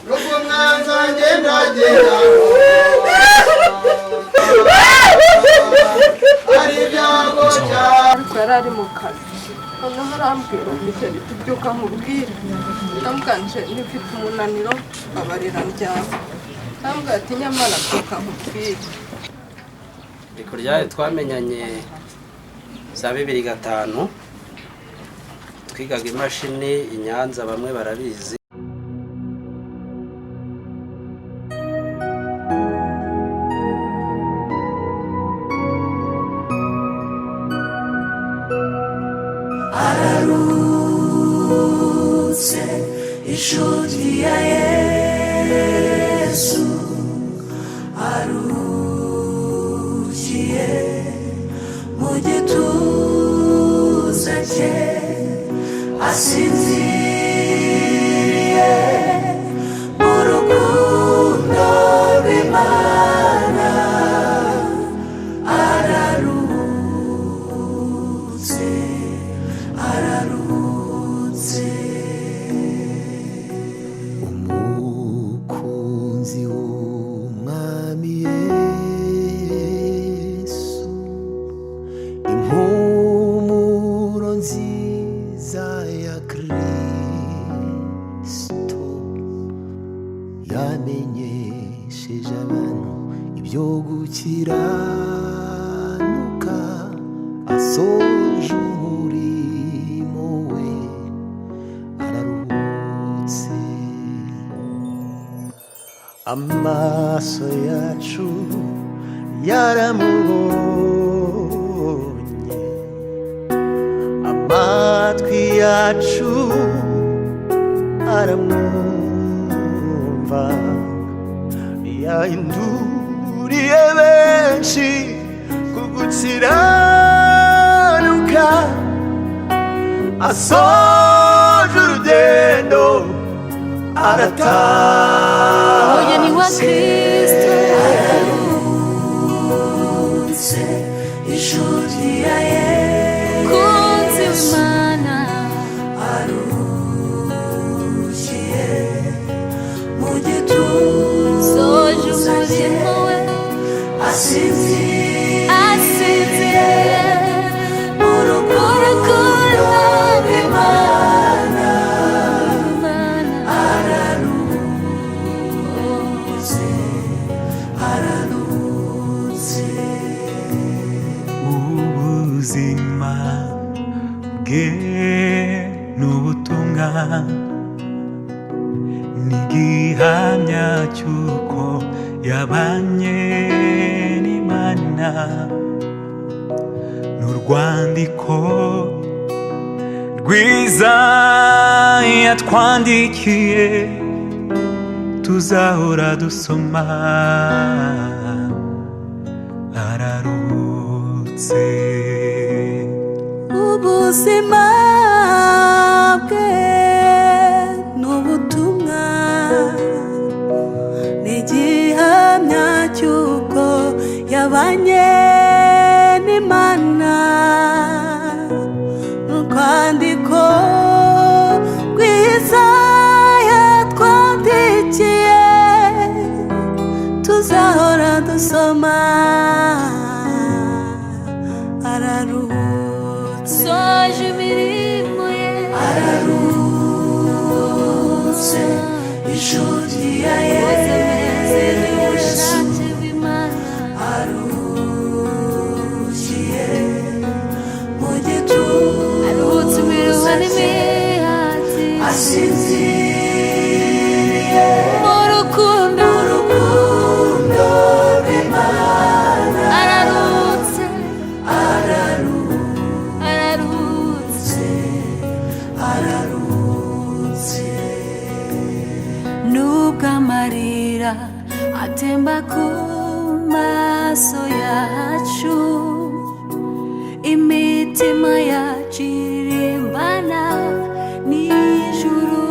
Rugumwanza ngendagenda ari ibyago cyane. Ariko yari ari mu kazi, noneho arambwira ati: "Chéri, tubyuka nkubwire." Ndamubwira nti: "Mfite umunaniro, babarira ndyama." Ndamubwira ati: "Nyamara byuka nkubwire." Ndikuryayo twamenyanye za 2005, twigaga imashini i Nyanza, bamwe barabizi. Araruhutse, inshuti ya Yesu, aruhukiye mu gituza cye, asinziriye mu rukundo rw'Imana. Araruhutse, araruhutse. Umukunzi w'Umwami Yesu, impumuro nziza ya Kristo, yamenyesheje abantu ibyo gukiranuka, asoje umurimo we, araruhutse. Amaso yacu yaramubonye, amatwi yacu aramwumva, yahinduriye benshi ku gukiranuka, asoje urugendo. Umugeni wa Aratashye. Kristo. Araruhutse, inshuti ya Kunzi Yesu, Imana. Aruhukiye mu Soje gituza cye, umurimo we. Asinziriye Asinziriye mu rukundo rw'Imana. Imana. Araruhutse, araruhutse. Ubuzima bwe n'ubutumwa ni igihamya cy'uko yabanye n'Imana, n'urwandiko rwiza yatwandikiye tuzahora dusoma. Araruhutse. Ubuzima bwe n'ubutumwa ni igihamya cy'uko yabanye n'Imana, urwandiko rwiza yatwandikiye tuzahora dusoma. Araruhutse. Soje imirimo ye. Araruhutse, inshuti ya Koze ameze Yesu, n'ubushake bw'Imana. Aruhukiye mu Aruhutse imiruho gituza cye, n'imihati. Asinziriye Mu rukundo. Urukundo rw'Imana. Araruhutse. Araruhutse. Araruhutse. Nubwo amarira atemba ku maso yacu, imitima yacu iririmbana n'ijuru.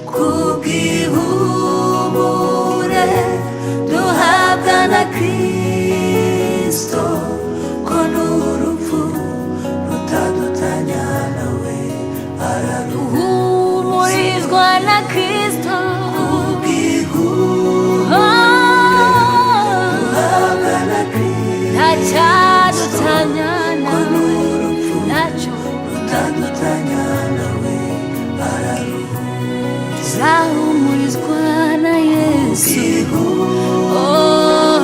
Kubw'ihumure duhabwa na Kristo, ko n'urupfu rutadutanya nawe. Araruhutse. rutadutanya nawe araruzi. Zahumurizwa na Yesu. Oh,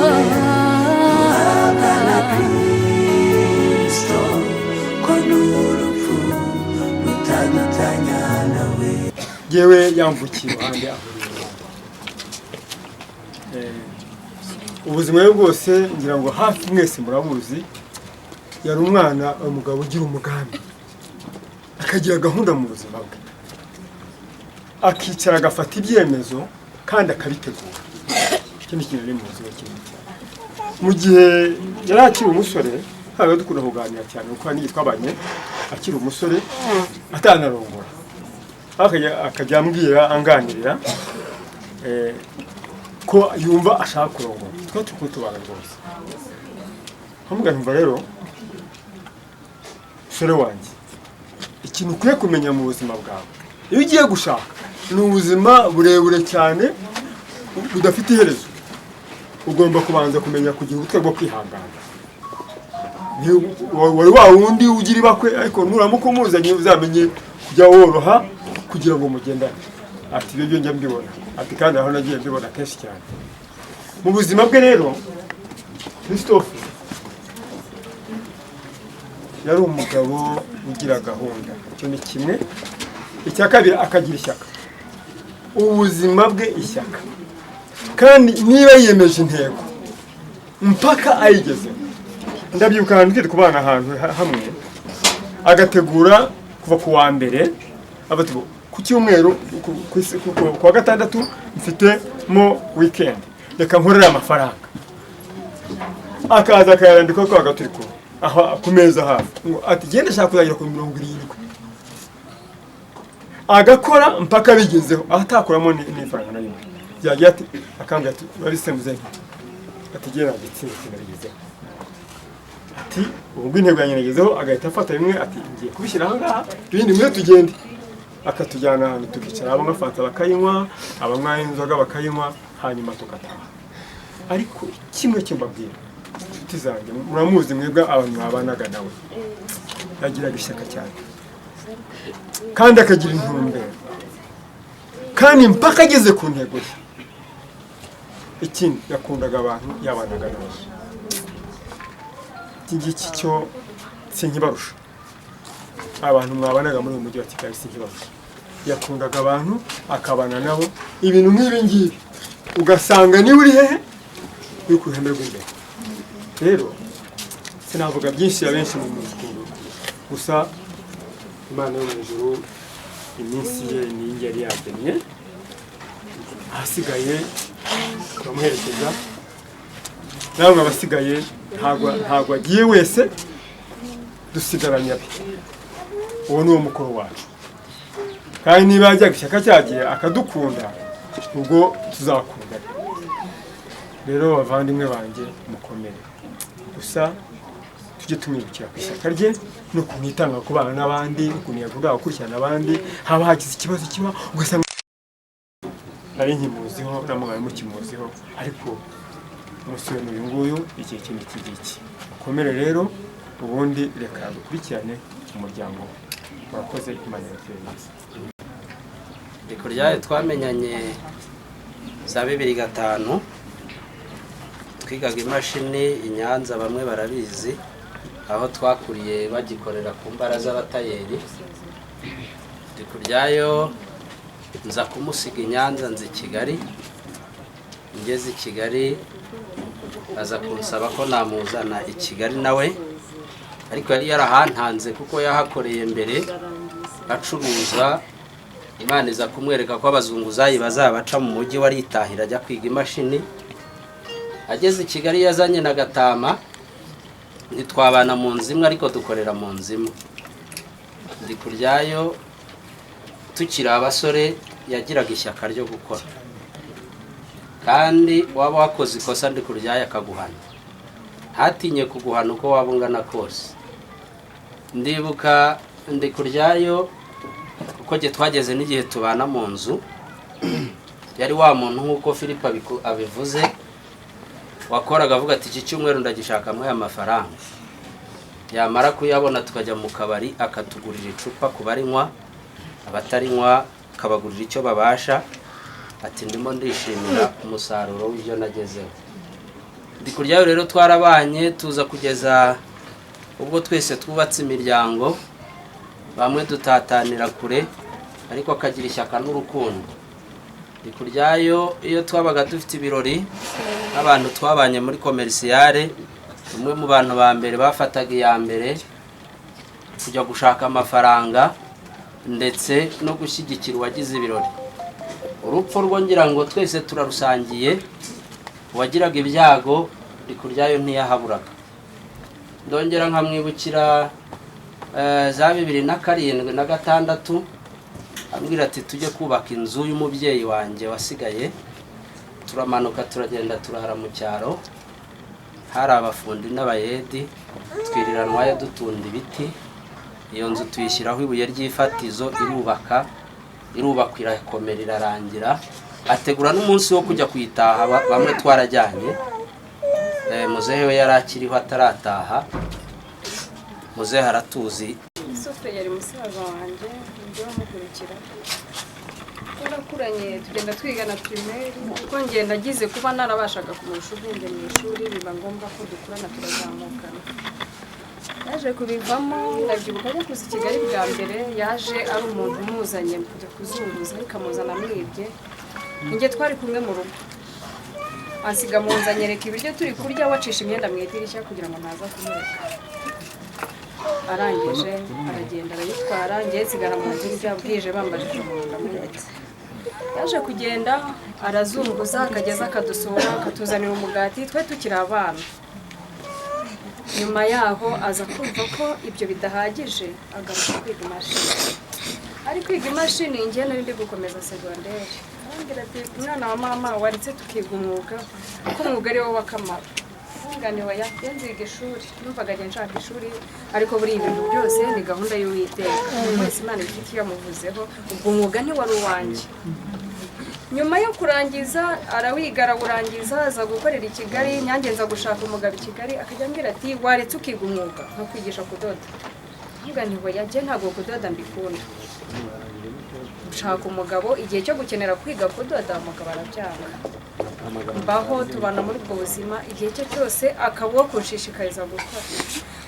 duhabwa na Kristo ko n'urupfu rutadutanya nawe. Yewe, yamvukiye iruhande, aho ubuzima bwe bwose ngira ngo hafi mwese murabuzi. Yari umwana, umugabo ugira umugambi, akagira gahunda mu buzima bwe, akicara agafata ibyemezo kandi akabitegura. Iki ni ikintu ari mu buzima kinini cyane. Mu gihe yari akiri umusore ntabwo dukunda kuganira cyane, kuko hari n'igihe twabanye akiri umusore atanarongora, akajya ambwira, anganirira ko yumva ashaka kurongora. Twari turi kumwe, tubana rwose, nkamubwira ntumva rero musore wanjye, ikintu ukwiye kumenya mu buzima bwawe iyo ugiye gushaka ni ubuzima burebure cyane budafite iherezo. Ugomba kubanza kumenya kugira ubutwe bwo kwihangana. Wari wa wundi ugira ibakwe, ariko nuramuka umuzanye uzamenye kujya woroha kugira ngo mugendane. Ati ibyo byo njya mbibona, ati kandi aho nagiye mbibona kenshi cyane mu buzima bwe. Rero Christophe yari umugabo ugira gahunda, icyo ni kimwe. Icya kabiri, akagira ishyaka, ubuzima bwe ishyaka, kandi niba yiyemeje intego mpaka ayigezeho. Ndabyibuka ahantu turi kubana ahantu hamwe, agategura kuva ku wa mbere, avuga ati, ku cyumweru, ku wa gatandatu mfitemo weekend, reka nkorere amafaranga. Akaza akayarambika, twabaga turi kumwe aho ku meza hafi, ngo ati genda ashaka kuzagera ku 70, agakora mpaka abigezeho, atakuramo n'ifaranga na rimwe. Yagira ati, akambwira ati babisemuze nti ati genda gitsinze sinabigezeho, ati ubwo intego yanjye nagezeho. Agahita afata bimwe ati ngiye kubishyira aha ngaha, ibindi mwe tugende, akatujyana ahantu tukicara, abanywa fanta bakayinywa, abanywa inzoga bakayinywa, hanyuma tugataha. Ariko kimwe cyo mbabwira, inshuti zanjye, muramuzi mwebwe abantu mwabanaga nawe, yagiraga ishyaka cyane kandi akagira intumbero, kandi mpaka ageze ku ntego ye. Ikindi, yakundaga abantu yabanaga nabo. Iki ngiki cyo sinkibarusha, abantu mwabanaga muri uyu mujyi wa Kigali, sinkibarusha. Yakundaga abantu, akabana nabo, ibintu nk'ibi ngibi ugasanga niwe uri hehe, uri ku ruhembe rw'imbere. Rero sinavuga byinshi, abenshi mu muzikuru gusa. Imana yo mu ijuru, iminsi ye niyo yari yagennye, ahasigaye turamuherekeza. Namwe abasigaye, ntabwo agiye wese, dusigaranye abe. Uwo ni wo mukoro wacu, kandi niba yajyaga ishyaka cyagiye akadukunda, ubwo tuzakundana. Rero bavandimwe banjye, mukomere gusa, tujye tumwibukira ku ishyaka rye n'ukuntu yitanga ku bana n'abandi, n'ukuntu yakundaga gukurikirana abandi. Haba hagize ikibazo kiba, ugasanga nari nkimuziho, namwe mukimuziho, ariko umunsi we n'uyu nguyu, igihe iki n'iki ngiki. Mukomere rero, ubundi reka dukurikirane umuryango we. Murakoze, Imana ibateye neza. Ndikuryayo twamenyanye za 2005, twigaga imashini i Nyanza, bamwe barabizi, aho twakuriye bagikorera ku mbaraza z'abatayeri. Ndikuryayo nza kumusiga i Nyanza, nza i Kigali. Ngeze i Kigali aza kunsaba ko namuzana i Kigali nawe, ariko yari yarahantanze kuko yahakoreye mbere acuruza. Imana iza kumwereka ko abazunguzayi bazabaca mu mujyi, waritahira ajya kwiga imashini. Ageze i Kigali yazanye na Gatama, ntitwabana mu nzu imwe ariko dukorera mu nzu imwe. Ndikuryayo tukiri abasore yagiraga ishyaka ryo gukora, kandi waba wakoze ikosa Ndikuryayo akaguhana, ntatinye kuguhana uko waba ungana kose. Ndibuka Ndikuryayo, kuko jye twageze n'igihe tubana mu nzu, yari wa muntu nk'uko Philip abivuze, wakoraga avuga ati iki cyumweru ndagishakamo aya mafaranga. Yamara kuyabona tukajya mu kabari akatugurira icupa ku barinywa, abatarinywa akabagurira icyo babasha. Ati ndimo ndishimira umusaruro w'ibyo nagezeho. Ndikuryayo rero twarabanye tuza kugeza ubwo twese twubatse imiryango, bamwe dutatanira kure, ariko akagira ishyaka n'urukundo. Ndikuryayo iyo twabaga dufite ibirori nk'abantu twabanye muri komerisiyare, umwe mu bantu ba mbere bafataga iya mbere kujya gushaka amafaranga ndetse no gushyigikira uwagize ibirori. Urupfu rwo ngira ngo twese turarusangiye, uwagiraga ibyago Ndikuryayo ntiyahaburaga. Ndongera nkamwibukira za 2007 na 6, ambwira ati tujye kubaka inzu y'umubyeyi wanjye wasigaye. Turamanuka turagenda turara mu cyaro, hari abafundi n'abayedi, twiriranwayo dutunda ibiti. Iyo nzu tuyishyiraho ibuye ry'ifatizo, irubaka irubakwa irakomera irarangira. Ategura n'umunsi wo kujya kuyitaha, bamwe twarajyanye. Muzehe we yari akiriho atarataha, muzehe aratuzi. Yusufu yari musaza wanjye, njye bamukurikira twarakuranye, tugenda twigana primaire, kuko njye nagize kuba narabashaga kumurusha ubwenge mu ishuri, biba ngombwa ko dukurana turazamukana. Yaje kubivamo, ndabyibuka ko kuza i Kigali bwa mbere yaje ari umuntu umuzanye kujya kuzunguza, ariko amuzana amwibye. Njye twari kumwe mu rugo, ansiga mu nzu anyereka ibiryo turi kurya, wacisha imyenda mu idirishya kugira ngo ntaza kumureka. Arangije aragenda arayitwara, njye nsigara mu nzu ndya, bwije bambajije umuntu ndamwereka. Yaje kugenda arazunguza, akageza akadusura, akatuzanira umugati, twe tukiri abana. Nyuma yaho aza kumva ko ibyo bidahagije, agaruka kwiga imashini. Ari kwiga imashini, njye nari ndi gukomeza segonderi. Arambwira ati mwana wa mama, waretse tukiga umwuga, kuko umwuga ari wo w'akamaro. Ntunganiwe ya nziga ishuri, numvaga njye nshaka ishuri, ariko buri ibintu byose ni gahunda y'Uwiteka. Umuntu wese Imana ifite iyo yamuvuzeho, ubwo umwuga ntiwari uwanjye. Nyuma yo kurangiza arawiga arawurangiza, aza gukorera i Kigali, nyange nza gushaka umugabo i Kigali, akajya ambwira ati waretse ukiga umwuga nko kwigisha kudoda. Ntunganiwe ya njye ntabwo kudoda mbikunda. Nshaka umugabo, igihe cyo gukenera kwiga kudoda umugabo arabyanga. Mbaho tubana muri ubwo buzima igihe cye cyose, akaba uwo kunshishikariza gukora.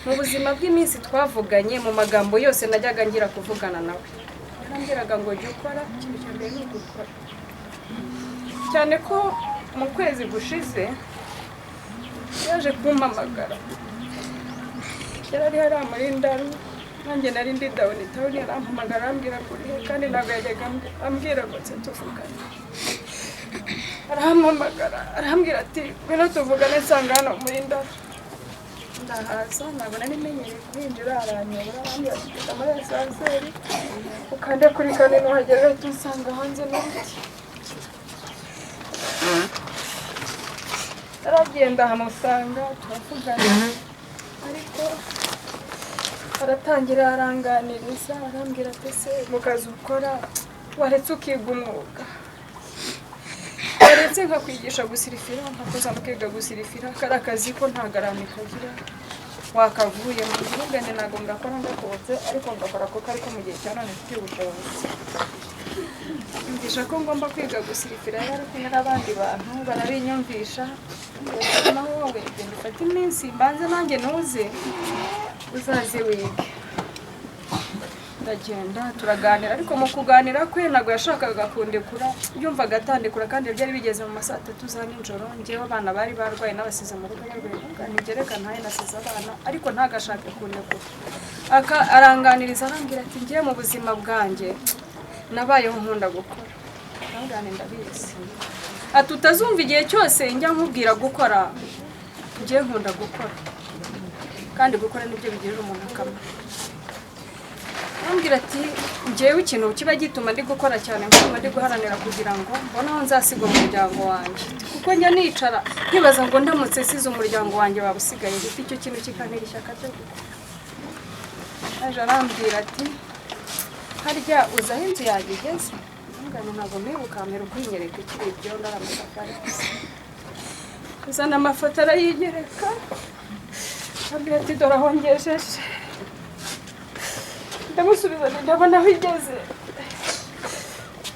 Mu buzima bw'iminsi twavuganye, mu magambo yose najyaga ngira kuvugana nawe, yarambwiraga ngo jya ukora, ikintu cya mbere ni ugukora. Cyane ko mu kwezi gushize yaje kumpamagara, yari hari muri Ndaru, nanjye nari ndi down town, yarampamagara arambwira ngo urihe, kandi ntabwo yajyaga ambwira ngo nse tuvugane. Arampamagara arambwira ati ngwino tuvugane, nsanga hano muri Ndaru. Ndahaza, ntabwo nari menyereye kuhinjira, aranyobora arambwira ati genda muri esanseri ukande kuri kane, nuhagera uhita unsanga hanze n'urugi. Aragenda ahamusanga turavugana, ariko aratangira aranganiriza, arambwira ati ese mu kazi ukora waretse ukiga umwuga, waretse nkakwigisha gusirifira, nkakuzana ukiga gusirifira, kari akazi ko nta garame kagira, wakavuyemo. Ntugane ntabwo ngakora ngakunze, ariko ngakora kuko ariko mu gihe cya none mfitiye ubushobozi. Yumvisha ko ngomba kwiga gusirifira, yari ari kumwe n'abandi bantu barabinyumvisha, naho wowe genda ufate iminsi mbanze nanjye ntuze uzaze wige. Ndagenda turaganira, ariko mu kuganira kwe ntabwo yashakaga kundekura, yumvaga atandekura, kandi byari bigeze mu ma saa 3 za nijoro. Njyewe abana bari barwaye n'abasize mu rugo barwaye, ntigereka ntaye nasize abana, ariko ntagashake kundekura. Aranganiriza arambwira ati ngiye mu buzima bwanjye nabayeho nkunda gukora, ndangane ndabizi. Ati utazumva igihe cyose njya nkubwira gukora, ngiye nkunda gukora, kandi gukora nibyo bigirira umuntu akamaro. Arambwira ati njyewe ikintu kiba gituma ndi gukora cyane, nkuma ndi guharanira kugira ngo mbone aho nzasiga umuryango wanjye, kuko njya nicara nkibaza ngo ndamutse size umuryango wanjye waba usigaye, kuko icyo kintu kikantera ishyaka ryo gukora. Aje arambwira ati harya uza aho inzu yanjye igeze? Ntugane ntabwo mwibuka, mbere ukwinyereka ikiri ibyondo ari amatafari gusa. Uzana amafoto arayinyereka, Ambwira ati dore aho ngejeje. Ndamusubiza nti ndabona aho igeze.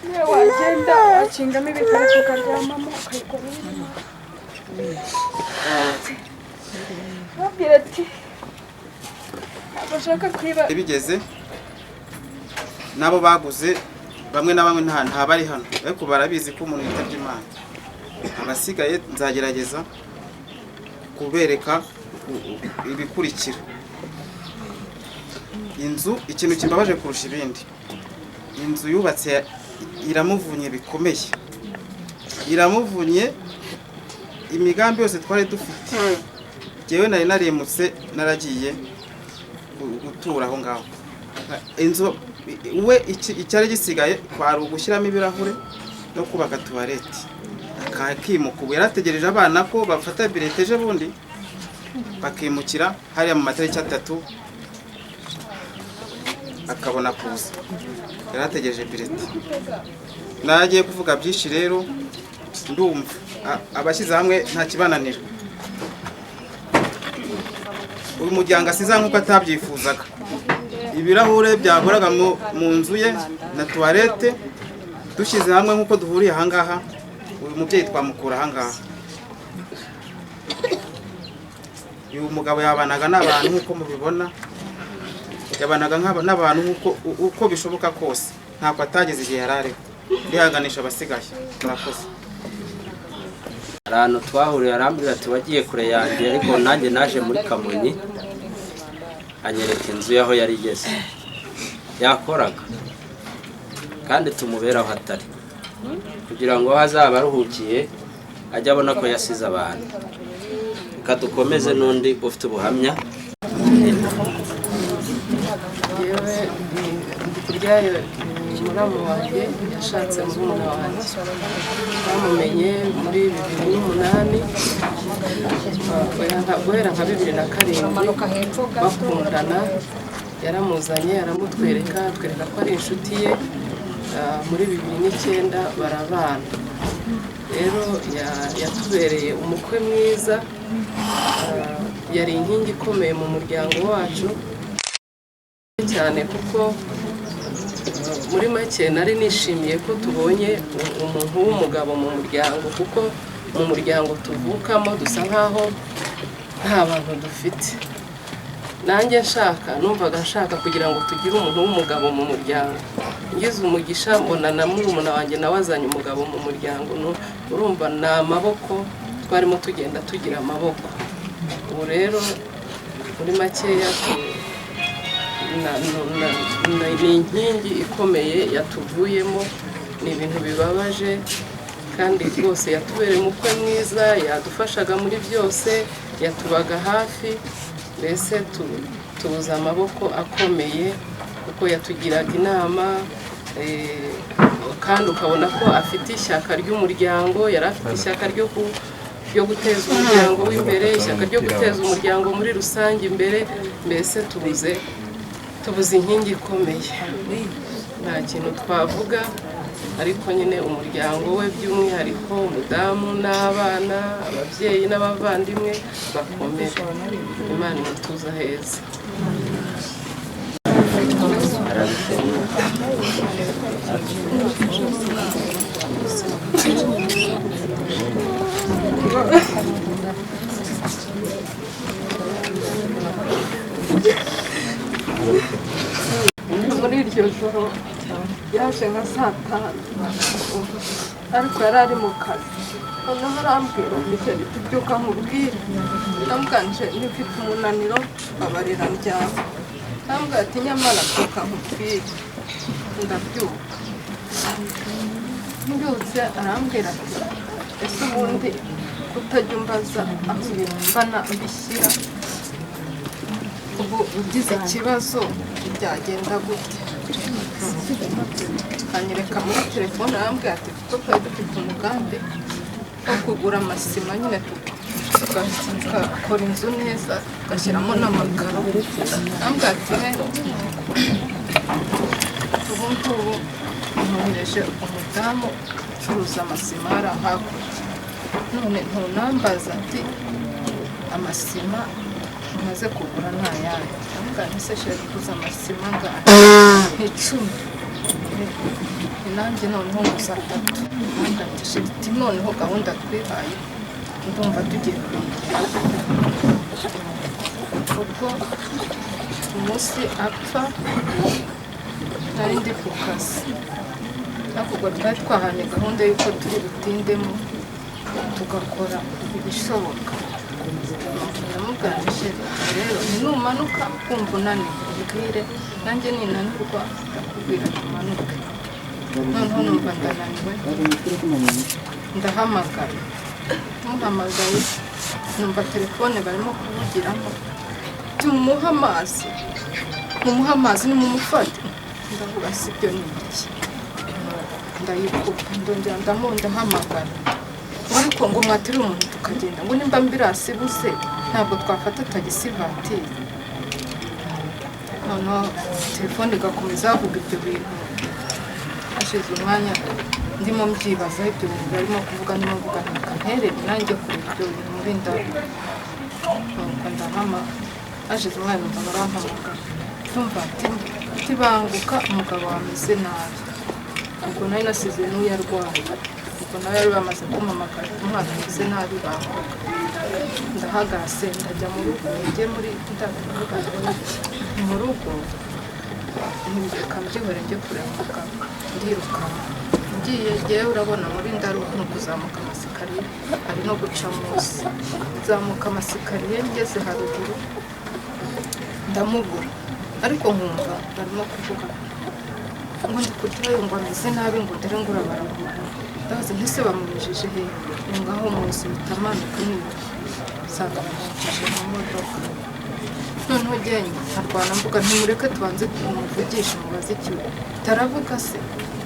Niyo wagenda wakingamo ibikarito ukaryamamo ukayigumamo. Ambwira ati ntabwo nshaka kwiba. Bigeze nabo baguze bamwe na bamwe nta bari hano, ariko barabizi ko umuntu yitabye Imana. Abasigaye nzagerageza kubereka ibikurikira. Inzu, ikintu kimbabaje kurusha ibindi, inzu yubatse iramuvunye bikomeye, iramuvunye. Imigambi yose twari dufite, jyewe nari narimutse naragiye gutura aho ngaho. Inzu we icyari gisigaye kwari ugushyiramo ibirahure no kubaka tuwarete, akakimuka. Ubu yarategereje abana ko bafata birete ejo bundi bakimukira hariya mu matariki 3 akabona kuza. Yarategereje birete. Nagiye kuvuga byinshi rero, ndumva abashyize hamwe nta kibananira. Uyu muryango asize nk'uko atabyifuzaga, ibirahure byahoraga mu nzu ye na tuwarete, dushyize hamwe nk'uko duhuriye ahangaha, uyu mubyeyi twamukura ahangaha. Uyu mugabo yabanaga n'abantu nk'uko mubibona, yabanaga n'abantu nk'uko uko bishoboka kose, ntabwo atageze igihe yari ariho. Ndihanganisha abasigaye, murakoze. Ahantu twahuriye arambwira ati wagiye kure yanjye, ariko nanjye naje muri Kamonyi, anyereka inzu y'aho yari igeze yakoraga, kandi tumubera aho atari kugira ngo aho azaba aruhukiye ajye abona ko yasize abantu. Reka dukomeze n'undi ufite ubuhamya. Yewe Ndikuryayo ni muramu wanjye, yashatse murumuna wanjye. Bamumenye muri 2008, guhera nka 2007 bakundana. Yaramuzanye aramutwereka, atwereka ko ari inshuti ye. Muri 2009 barabana. Rero yatubereye umukwe mwiza, yari inkingi ikomeye mu muryango wacu cyane, kuko muri make nari nishimiye ko tubonye umuntu w'umugabo mu muryango, kuko mu muryango tuvukamo dusa nkaho nta bantu dufite. Nanjye nshaka, numvaga nshaka kugira ngo tugire umuntu w'umugabo mu muryango. Ngize umugisha mbona na murumuna wanjye nawe azanye umugabo mu muryango. Urumva ni amaboko twarimo tugenda tugira amaboko. Ubu rero muri makeya ni inkingi ikomeye yatuvuyemo, ni ibintu bibabaje kandi rwose yatubereye umukwe mwiza, yadufashaga muri byose, yatubaga hafi, mbese tubuze amaboko akomeye, kuko yatugiraga inama, kandi ukabona ko afite ishyaka ry'umuryango. Yari afite ishyaka ryo guteza umuryango w'imbere, ishyaka ryo guteza umuryango muri rusange imbere. Mbese tubuze inkingi ikomeye, nta kintu twavuga, ariko nyine umuryango we by'umwihariko umudamu n'abana, ababyeyi n'abavandimwe bakomere. Imana imutuza heza. Muri iryo joro yaje nka saa 5, ariko yari ari mu kazi. Noneho arambwira ati tubyuka nkubwire. Ndamubwira nti mfite umunaniro, babarira ndyama. Ndamubwira ati nyamara byuka nkubwire. Ndabyuka, mbyutse arambwira ati ese ubundi kutajya umbaza aho ibintu mbana mbishyira, ubu ugize ikibazo byagenda gute? Anyereka muri telefone, arambwira ati kuko twari dufite umugambi wo kugura amasima nyine tugakora inzu neza tugashyiramo n'amakaro. Arambwira ati rero ubu ngubu nkohereje umudamu ucuruza amasima hariya hakurya, none ntunambaza ati amasima Maze kugura nta yayo. Ndavuga nti se chéri, uguze amasima angahe? Ni 10. Ni nanjye noneho nguze 3. Ndavuga nti chéri, ati noneho gahunda twihaye ndumva tugiye kuyigeraho. Ubwo umunsi apfa nari ndi ku kazi, ariko ubwo twari twahanye gahunda y'uko turi butindemo tugakora ibishoboka. Ndamubwira nti chéri, rero numanuka kumva unaniwe umbwire, nanjye ninanirwa ndakubwira tumanuke. Noneho numva ndananiwe, ndahamagara. Muhamagaye numva telefone barimo kuvugiramo, tumuhe amazi, mumuhe amazi, nimumufate. Ndavuga si ibyo ni iki? Ndayikupa, ndongera ndahamagara, ariko ngo mwaterure umuntu tukagenda, ngo nimba ambulance ibuze ntabwo twafata tagisi vatiri. Noneho telefone igakomeza bavuga ibyo bintu. Hashize umwanya ndimo mbyibazaho ibyo bintu barimo kuvuga, ndimo mvuga nti nterere nanjye kureba ibyo bintu muri ndabo. Nuko ndahama, hashize umwanya numva barampamagara, ndumva ati banguka umugabo wameze nabi. Ubwo nari nasize n'uyu arwaye, ubwo nawe yari bamaze kumpamagara, umwana ameze nabi, banguka. Ndahagase ndajya mu rugo, njye muri ndavuga mu rugo reka mbyihore njye kureba umugabo. Ndirukanka ngiye, ngewe urabona muri ndaruka ni ukuzamuka amasikariye, hari no guca munsi. Nzamuka amasikariye ngeze haruguru ndamubura, ariko nkumva barimo kuvuga ngo ndi kuryayo, ngo ameze nabi, ngo dore ngo urabaragura. Ndabaza nti se bamubujije he? Ni ngaho munsi bitamanuka niba nsanga bamubujije mu modoka. Noneho ugenda nkarwana mvuga ntimureke tubanze tumuvugishe mubaze ikiwe. Taravuga se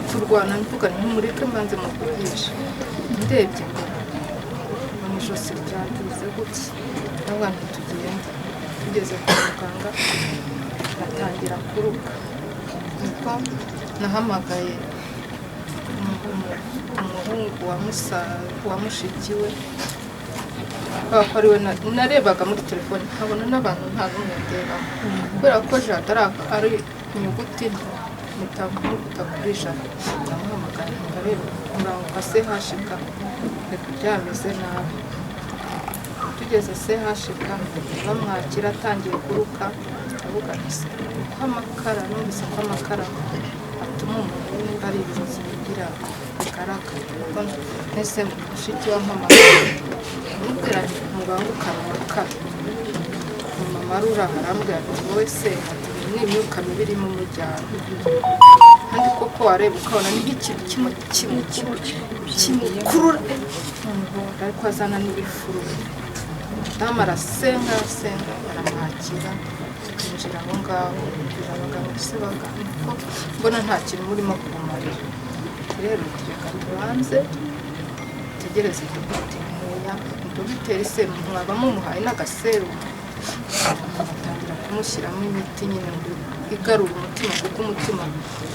turwana mvuga ntimureke mbanze muvugishe. Ndebye ngo mu ijosi ryagize gutya, ndavuga nti tugende. Tugeze kwa muganga atangira kuruka, niko nahamagaye umuhungu wa mushiki we, kubera ko ariwe narebaga muri telefone nkabona n'abantu nta n'umwe ndebamo, kubera ko Jado ari inyuguti nto mpita kuri Jado. Ndamuhamagara ndareba muranguka CHK reka byameze nabi. Tugeze CHK bamwakira atangiye kuruka, ndavuga nti se ko amakara, numvise ko amakara atuma umuntu nimba ari ibirozi bigira bigaragara. Ese mushiki wa mpamagara amubwira nti mubangukane amakara. Mama aruraha arambwira ati wowe se, ati ni imyuka mibi irimo umujyana. Kandi koko wareba ukabona ni nk'ikintu kimukurura, ariko azana n'ibifuru. Madamu arasenga arasenga baramwakira, twinjira aho ngaho mbwira abaganga se baganga ko mbona nta kintu murimo kumarira. Rero reka tubanze dutegereze dogiteri nkeya. Dogiteri se mwaba mumuhaye n'agaserumu? Batangira kumushyiramo imiti nyine ngo igarura umutima, kuko umutima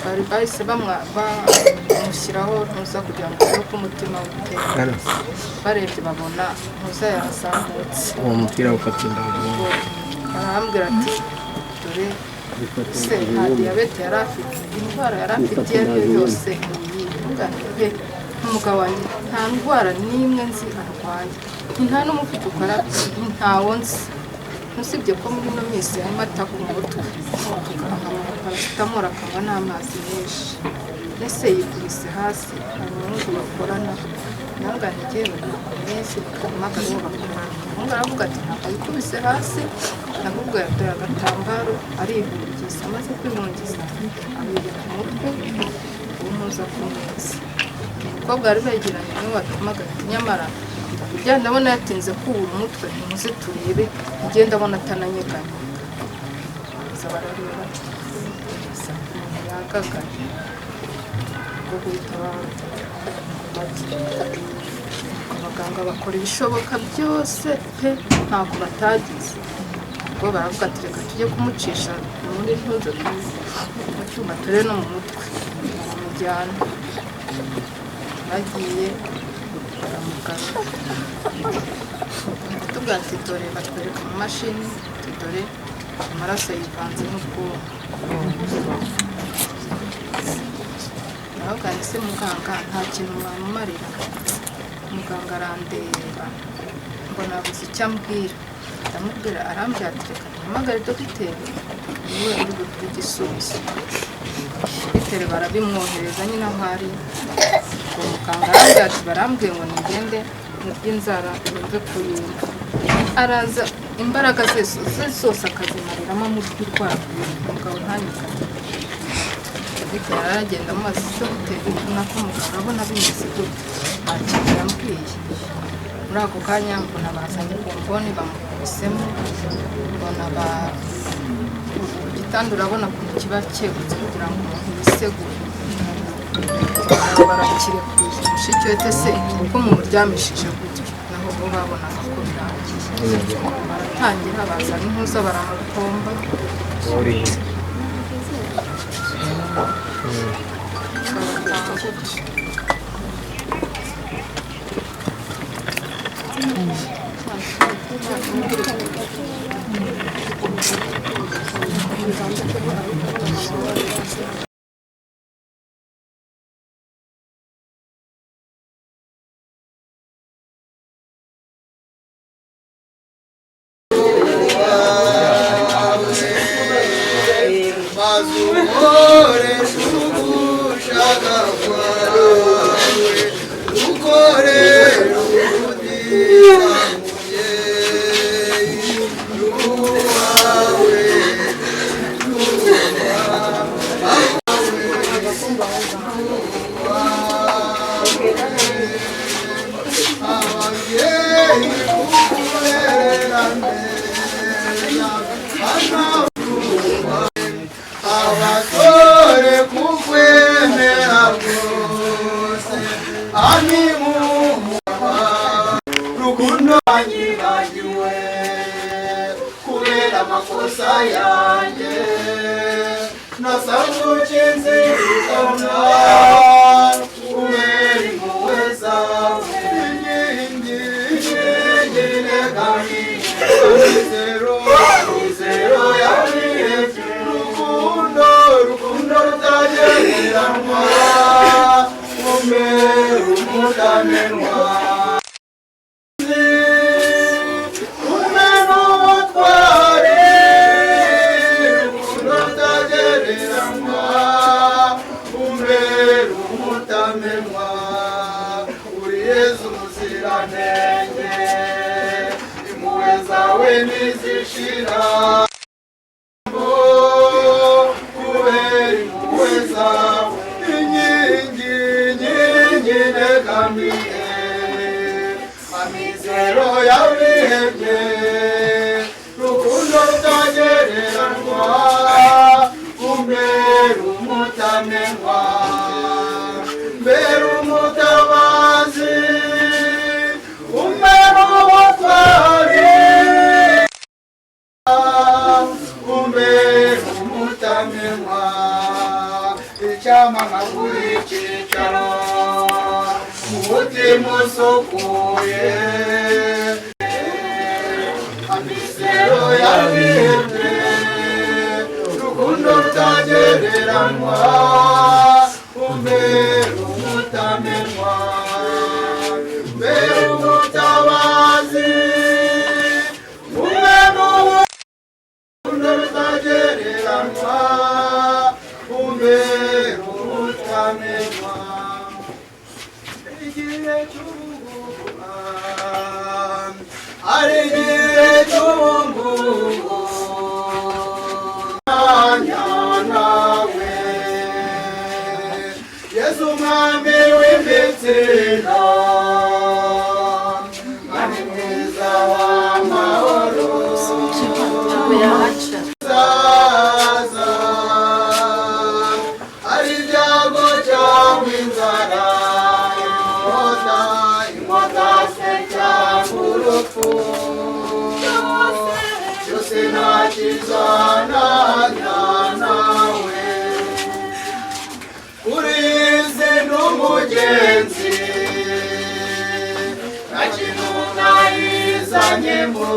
bari bahise bamushyiraho ntuza kugira ngo urebe ko umutima utera. Barebye babona ntuza yazamutse. Uwo mupira ufata inda. Barambwira ati dore se nta diyabete yari afite, indwara yari afite iyo ari yo yose ni iyi. Umugabo wanjye nta ndwara n'imwe nzi arwaye, nta n'umuvuduko yari afite, ntawo nzi, usibye ko muri ino minsi harimo ataka umutwe, tukamuha paracetamol akanywa n'amazi menshi. Ese yikubise hasi, hari umuhungu bakorana, nawe ntigewe menshi bakamuhamagara uwo bakorana. Umuhungu aravuga ati ntabwo yikubise hasi, ahubwo yatoye agatambaro arihungiza. Amaze kwihungiza amwegeka umutwe umuza ku meza. Umukobwa bari begeranye niwe watumaga ati nyamara burya ndabona yatinze kubura umutwe, ntimuze turebe, njye ndabona atananyeganyega. Baza barareba umuntu yagagaye, ubwo guhita abaganga bakora ibishoboka byose pe, ntabwo batagize. Ubwo baravuga ati reka tujye kumucisha muri ntuze mu cyuma turebe no mu mutwe, baramujyana. Bagiye baramugana, tubwira ati dore batwereka mu mashini Ati dore amaraso yivanze n'ubwonko. Ndavuga nti se muganga, nta kintu mwamumarira? Muganga arandeba, mbona abuze icyo ambwira. Ndamubwira, arambwira ati reka duhamagare dogiteri, niwe uri buduhe igisubizo. Dogiteri barabimwohereza nyine aho ari. Ubwo muganga arambwira ati barambwiye ngo nigende murye inzara yumve kuyumva. Araza imbaraga ze zose akazimariramo amurya urwara, umugabo ntanyeganyege. Dogiteri aragenda amubaza ese dogiteri, nako muganga urabona bimeze gute? Nta kintu yambwiye. Muri ako kanya mbona bazanye bomboni bamukubisemo, mbona ba igitanda urabona ukuntu kiba cyegutse kugira ngo umuntu yisegure, barakirekuye. Mushiki we se kuko mumuryamishije gutyo, naho bo babonaga ko birangiye. Baratangira bazana impuza baramupomba. Barataha gutyo. Abasore kukwemera rwose animumuha rukundo wanyibagiwe kubera amakosa yanjye nasabukinzirikana kubera impuhwe zawe inkingi inkingi amizero amizero yabihebye rukundo rukundo rutagereranywa umera umutamenwa umena ubutwari rukundo rutagereranywa umera umutamenwa uri Yezu muziranenge impuhwe zawe ntizishira kubera impuhwe zawe inkingi inkingi negamiye amizero y'abihebye rukundo rutagereranywa umbera umutamenwa mbera umutabazi umbera ubutwari umbera umutamenwa icyampa nkagura icyicaro umutima usukuye amizero y'abihebye rukundo rutagereranywa umbera umutamenwa mbera umutabazi umbera urukundo rutagereranywa umbera umutamenwa igihe cy'ubuguma ari igihe cy'ubungubu mwanya nawe Yesu umwami w'imitsindo mwami mwiza w'amahoro zaza ari ibyago cyangwa inzara inkota inkota se cyangwa urupfu byose nta kizananya nawe urize n'umugenzi nta kintu nayizanyemo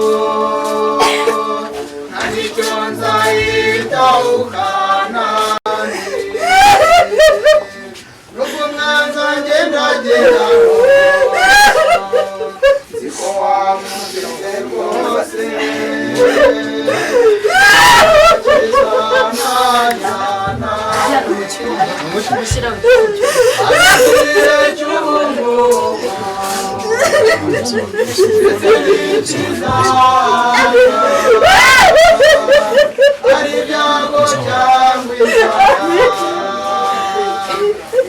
Kanani Nuko umwanzi ngendagenda Nzi ko wamusize rwose Ari ibyago cyangwa inzara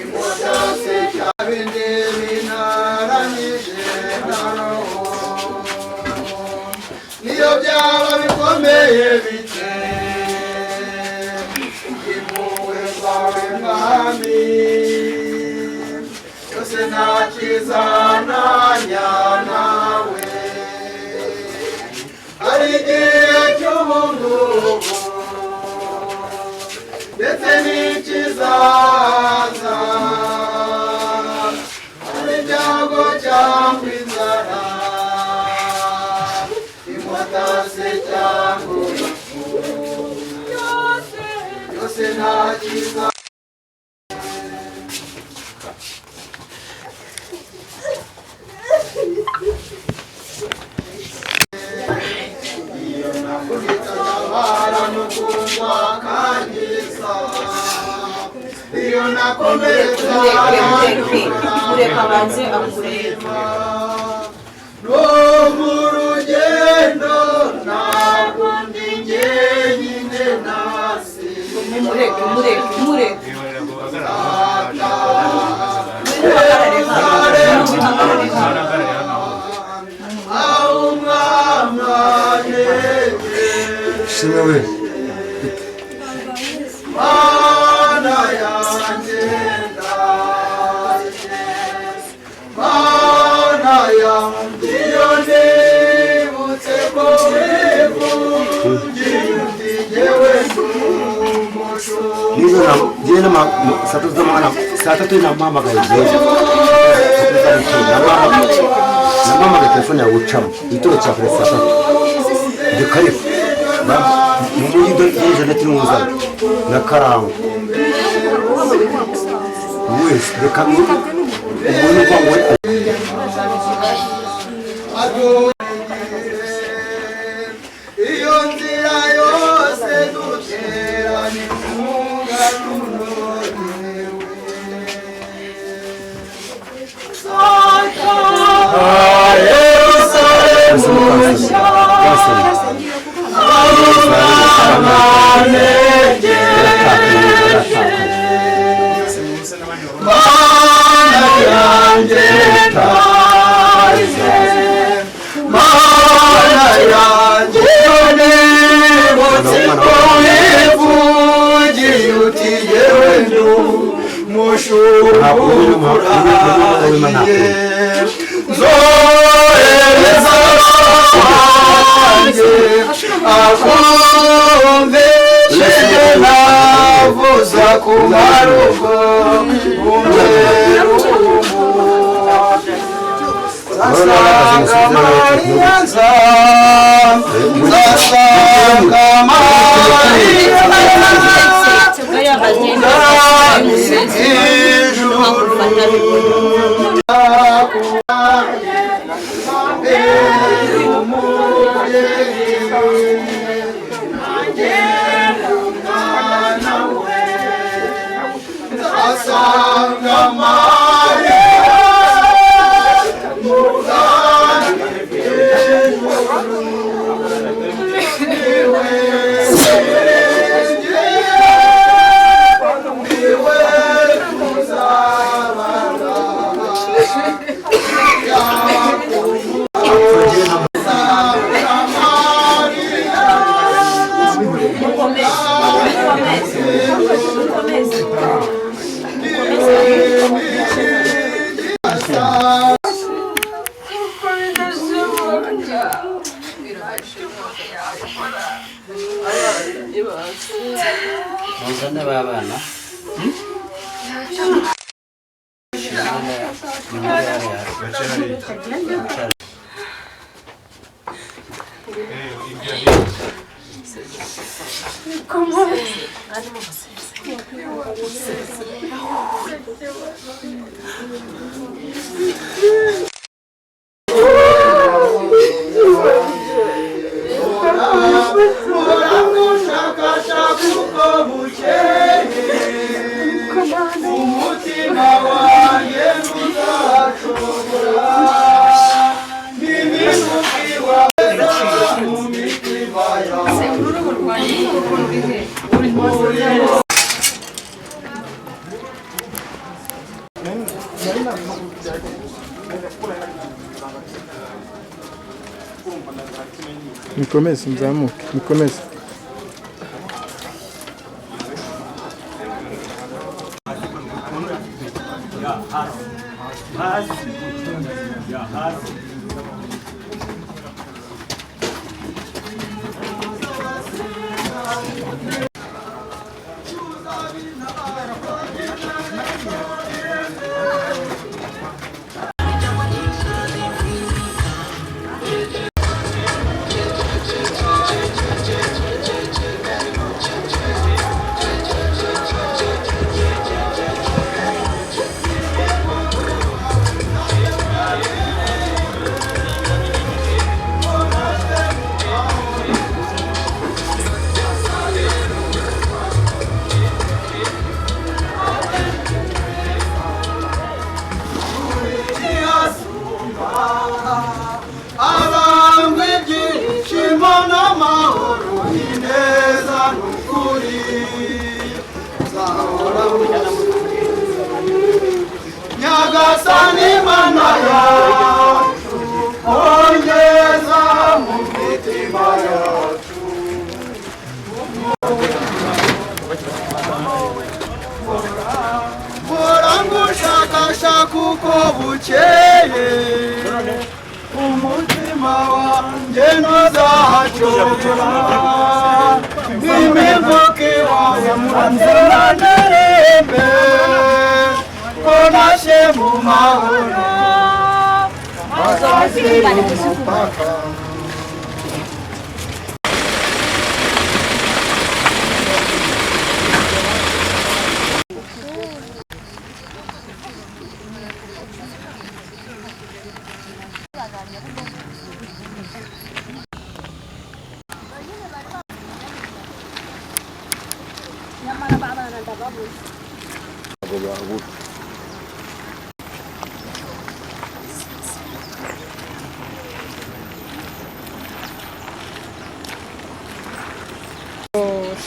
Imutase cyabindi binaranyije na roho Niyo byaba bikomeye bite Impuhwe zawe mwami Byose nta kizananya nawe Hari igihe cy'ubungubu ndetse n'ikizaza Hari ibyago cyangwa inzara Inkota se cyangwa urupfu Byose nta kiza Mureka abanze akurebe. No mu rugendo ntabwo ndi jyenyine nasi Mureke, mureke, mureke. Aho umwami Shimwe we. Mana yanjye ndaje Mana yanjye iyo nibutse ko wivugira uti jyewe ndi Nizo na jye na saa tatu z'amanywa saa tatu namuhamagaye jyewe namuhamagaye telefone yawe ucamo igitego cya kure saa tatu ndi karifu mu mujyi dore Jeannette Nkunzana na Karangwa wese reka umuntu uva ngo Iyo nzira yose dutera ni inkunga n'unogewe Yerusalemu nshya Mana yanjye ndaje Mana yanjye nibutse ko wivugiye uti jyewe ndi umushumba uragiye nzohereza wanjye akumvishe navuza ku marugo Zasanga Mariya nzasanga Mariya Asanga Maria Muzane ba bana. Umutima wanjye ntuzacogora n'iminuko mu mitima yawe. Mukomeze muzamuke, mukomeze. Arangwa ibyishimo n'amahoro ineza n'ukuri nzahora Nyagasani Mana yacu ongeza mu mitima yacu. Mpora ngushakashaka uko bukeye umutima wanjye ntuzacogora n'imivuko iwawe nzira ko nashe mu mahoro azashyira umupaka.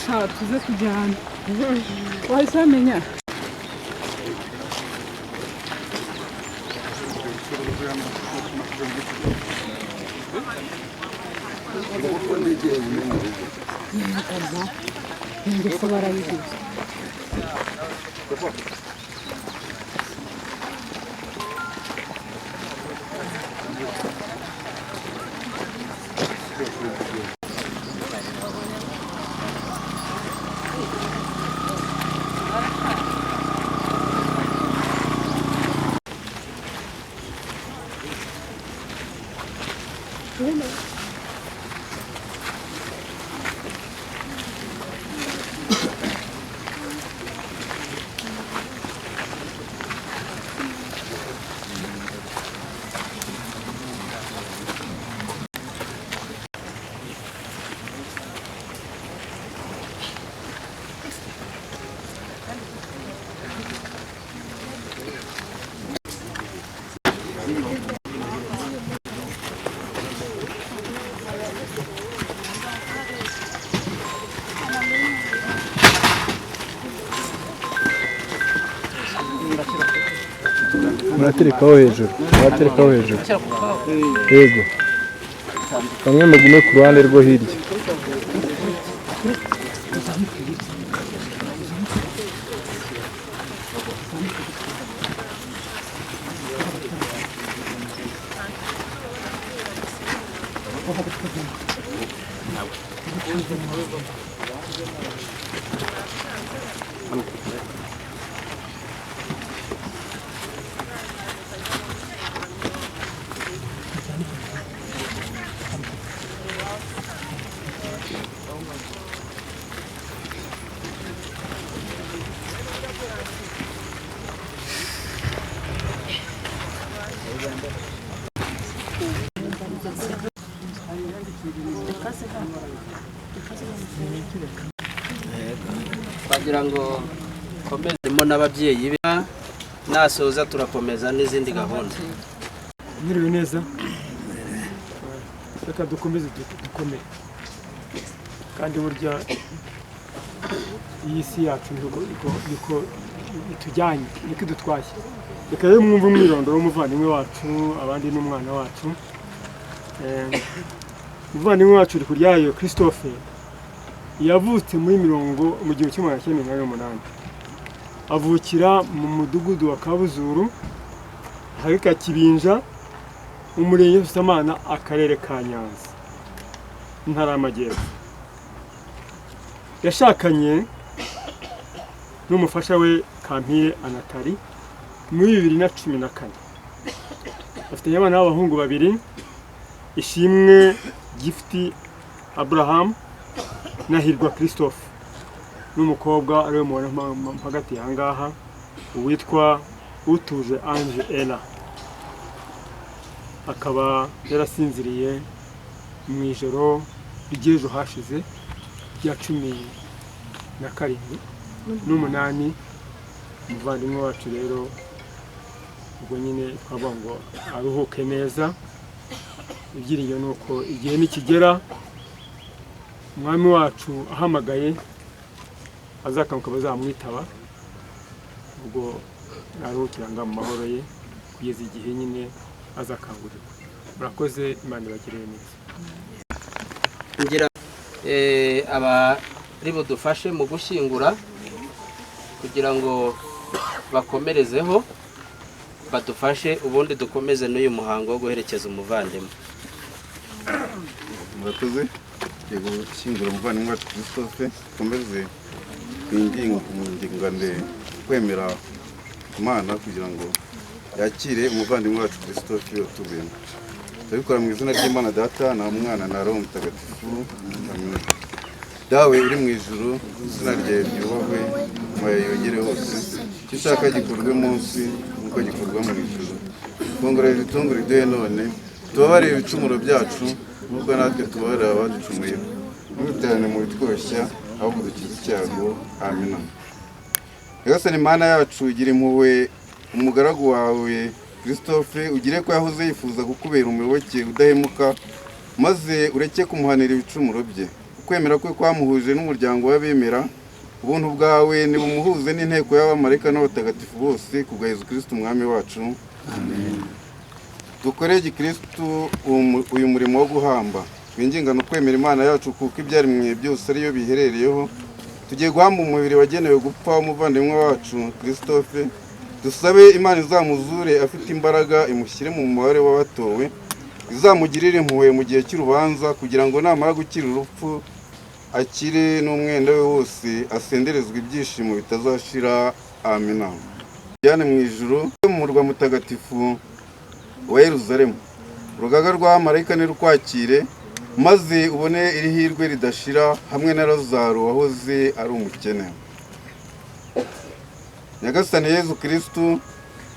Sha tuze kujyana wahise wamenya. Ingeso barayiguze. Muraterekaho hejuru, muraterekaho hejuru. Yego. Bamwe mugume ku ruhande rwo hirya. Twagira ngo komezemo n'ababyeyi be, nasoza turakomeza n'izindi gahunda. Mwiriwe neza. Reka dukomeze dukomere, kandi burya iyi si yacu niko itujyanye, niko idutwaye. Reka rero mwumve umwirondoro w'umuvandimwe wacu, abandi n'umwana wacu. Umuvandimwe wacu Ndikuryayo Christophe yavutse muri 1988, avukira mu mudugudu wa Kabuzuru, akagari ka Kibinja, umurenge wa Busasamana, akarere ka Nyanza, intara y'Amajyepfo. Yashakanye n'umufasha we Kampire Anatari muri 2014. Afitanye abana b'abahungu babiri, Ishimwe Gift Abraham na Hirwa Christophe, n'umukobwa ariwe mubona hagati aha ngaha uwitwa Utuje Ange Ella, akaba yarasinziriye mu ijoro ry'ejo hashize rya 17 n'umunani. Umuvandimwe wacu rero ubwo nyine twavuga ngo aruhuke neza. Ibyiringiro ni uko igihe nikigera umwami wacu ahamagaye azakanguka bazamwitaba, ubwo aruhukira mu mahoro ye kugeza igihe nyine azakangurirwa. Murakoze, Imana ibagirire neza. Ngira abari budufashe mu gushyingura kugira ngo bakomerezeho badufashe, ubundi dukomeze n'uyu muhango wo guherekeza umuvandimwe. Murakoze. Tugiye gushyingura umuvandimwe wacu Christophe, dukomeze twingingane kwemera Imana kugira ngo yakire umuvandimwe wacu Christophe watubuyemo. Turabikora mu izina ry'Imana Data na Mwana na Roho Mutagatifu. Amen. Dawe uri mu ijuru, izina ryawe ryubahwe, ingoma yogere hose, icyo ushaka gikorwe munsi nk'uko gikorwa mu ijuru. Ifunguro ritungura iduhe none, tubabarire ibicumuro byacu nk'uko natwe tubabarira abaducumuyeho, ntudutererane mu bitwoshya, ahubwo dukize icyago. Amina. Nyagasani Mana yacu, gira impuhwe umugaragu wawe Christophe, ugire ko yahoze yifuza kukubera umuyoboke udahemuka, maze ureke kumuhanira ibicumuro bye. Ukwemera kwe kwamuhuje n'umuryango w'abemera, ubuntu bwawe nibumuhuze n'inteko y'abamarayika n'abatagatifu bose, kubwa Yezu Kristo umwami wacu. Amen. Dukore Gikristo uyu murimo wo guhamba, twingingane ukwemera Imana yacu, kuko ibyaremwe byose ariyo biherereyeho. Tugiye guhamba umubiri wagenewe gupfa w'umuvandimwe wacu Christophe, dusabe Imana izamuzure afite imbaraga, imushyire mu mubare w'abatowe, izamugirire impuhwe mu gihe cy'urubanza, kugira ngo namara gukira urupfu akire n'umwenda we wose, asenderezwe ibyishimo bitazashira. Amina. Jyane mu ijuru mu murwa mutagatifu wa Yerusalemu, urugaga rw'abamarayika nirukwakire, maze ubone iri hirwe ridashira hamwe na Lazaro wahoze ari umukene. Nyagasani Yezu Kristu,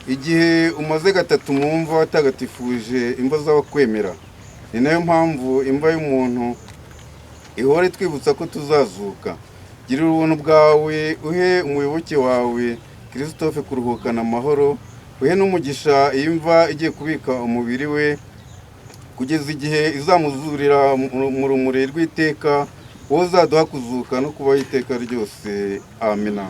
igihe umaze gatatu mu mva watagatifuje imva z'abakwemera, ni nayo mpamvu imva y'umuntu ihora itwibutsa ko tuzazuka. Girira ubuntu bwawe uhe umuyoboke wawe Christophe kuruhukana amahoro, uhe n'umugisha iyi mva igiye kubika umubiri we kugeza igihe izamuzurira mu rumuri rw'iteka, wowe uzaduha kuzuka no kubaho iteka ryose. Amina.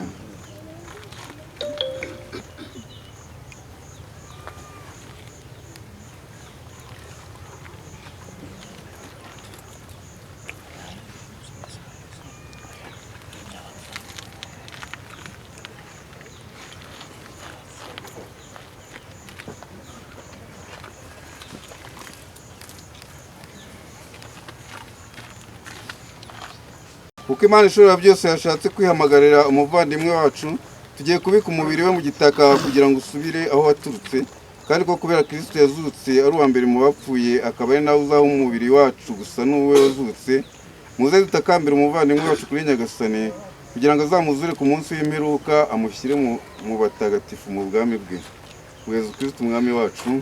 Kuko Imana ishobora byose yashatse kwihamagarira umuvandimwe wacu, tugiye kubika umubiri we mu gitaka kugira ngo usubire aho waturutse, kandi ko kubera Kristo yazutse ari uwa mbere mu bapfuye, akaba ari nawe uzaha umubiri wacu gusa n'uwe wazutse. Muze dutakambira umuvandimwe wacu kuri Nyagasani, kugira ngo azamuzure ku munsi w'imperuka, amushyire mu batagatifu mu bwami bwe. Yezu Kristo umwami wacu.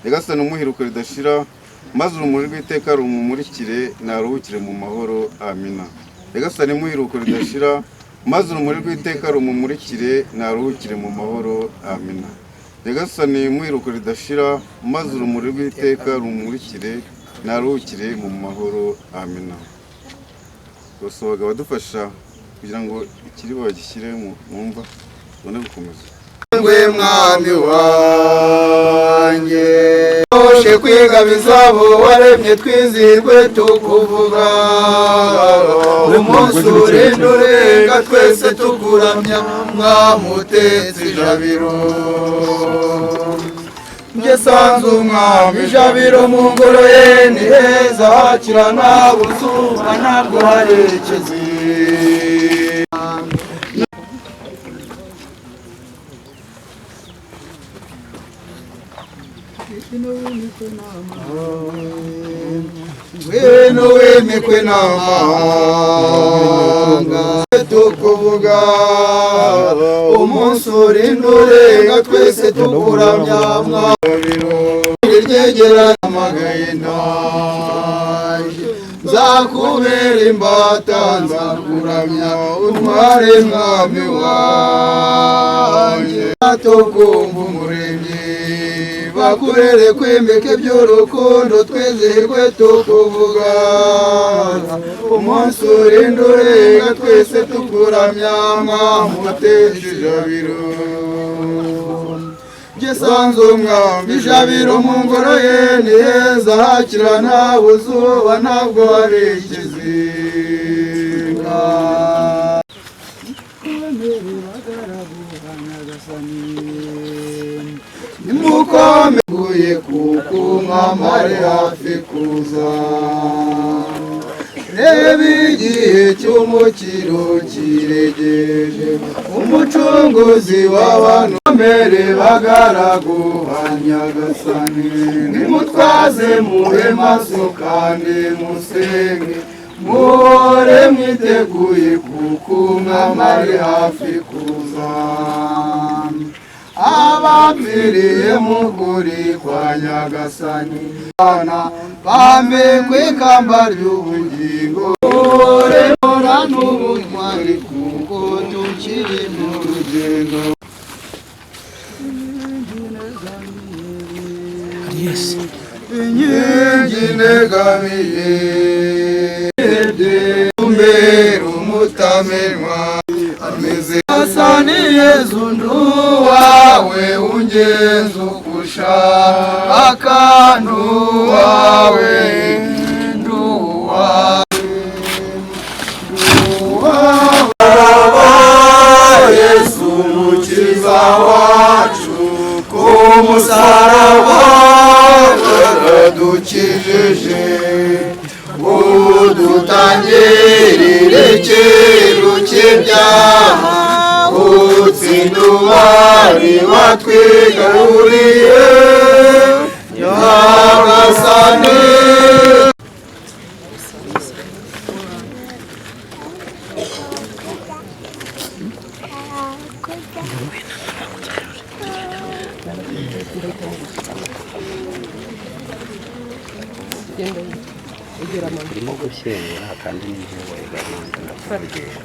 Nyagasani umuhiruko ridashira, Maze urumuri rw'iteka rumumurikire, naruhukire mu mahoro. Amina. Nyagasani muhiruko ridashira, maze urumuri rw'iteka rumumurikire, naruhukire mu mahoro. Amina. Nyagasani muhiruko ridashira, maze urumuri rw'iteka rumumurikire, naruhukire mu mahoro. Amina. Basobaga badufasha kugira ngo ikiribo bagishyire mu mva tubone gukomeza. Ngwe mwami wanjye oshe kwiga bizabo waremye twizihirwe tukuvuga umunsi urinda urenga twese tukuramya mwamutetse ijabiro njye sanze umwami ijabiro mu ngoro ye ni heza hakira nta buzuba ntabwo harekezi. Ngwino wimikwe n'amahanga tukuvuga umunsi urinda urenga twese tukuramya mwabiro ryegerana amagaye ndaje nzakubera imbata nzakuramya utware mwami wanjye tukumva umuremyi bakurere kwimika iby'urukundo twizihirwe tukuvuga umunsi urinda urenga twese tukuramya mwamutesha ijabiro gisanze umwami ijabiro mu ngoro ye ni heza hakira nta buzuba ntabwo hari ikizinga. Nimukomeguye kuko umwami ari hafi kuza. Reba igihe cy'umukiro kiregereje umucunguzi w'abantu mbere bagaragu ba Nyagasani nimutwaze muhe maso kandi musenge muhore mwiteguye kuko umwami ari hafi kuza. Abapfiriye mu kuri kwa Nyagasani bambikwe ikamba ry'ubugingo uremora n'ubutwari kuko tukiri mu rugendo. Inkingi negamiye umbera umutamenwa ameze asa ni Yezu nduwawe ungenza uko ushaka nduwawe nduwawe nduwawe Yesu mukiza wacu ku musaraba waradukijije udutangirire icyiru cy'ibyaha utsinda uwari watwigaruriye Nyagasani. Turimo gushyingura kandi n'iyoboye gahunda ndakuvugisha.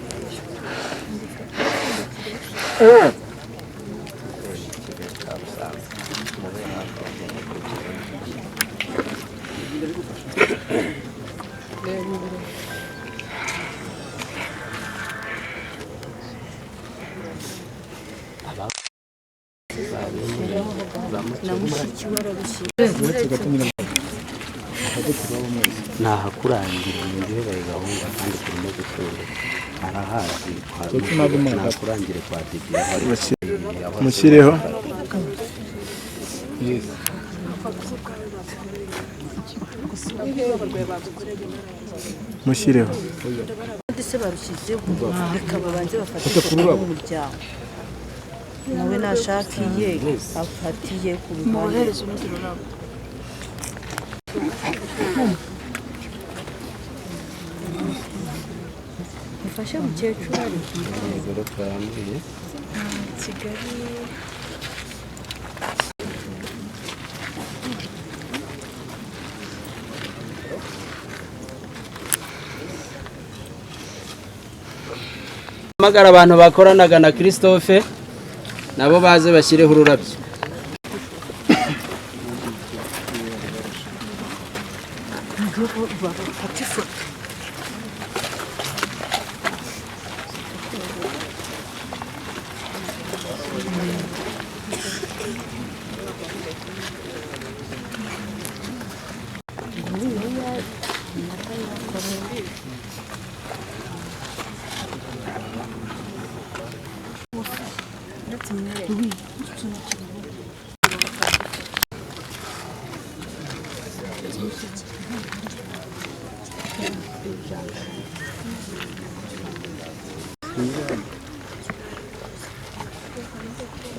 Ntahakurangira n'iyoboye gahunda kandi turimo gushyingura arahazi. Ntakurangire kwa Didier. Mushyireho. Mushyireho. Se barushyizeho reka babanze bafate ifoto y'umuryango nawe nashakiye afatiye ku ruhande. Mufashe mukecuru ari Igorofa yambwiye. Kigali. Hamagara abantu bakoranaga na Christophe nabo baze bashyireho ururabyo. Bafata ifoto.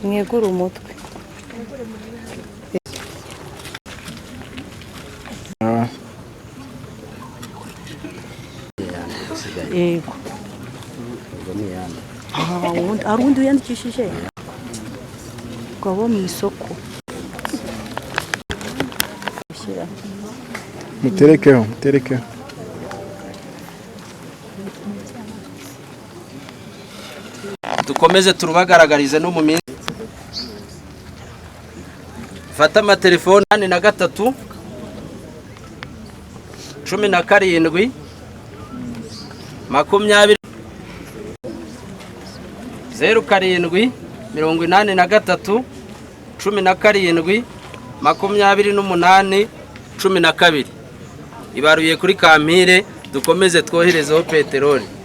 Mwegure umutwe. Yego. Hari uwundi wiyandikishije ngo abo mu isoko. Muterekeho, muterekeho. Dukomeze turubagaragarize no mu minsi. Fata amatelefone 83 17 20 07 83 17 28 12 ibaruye kuri Kampire. Dukomeze twoherezeho peteroli.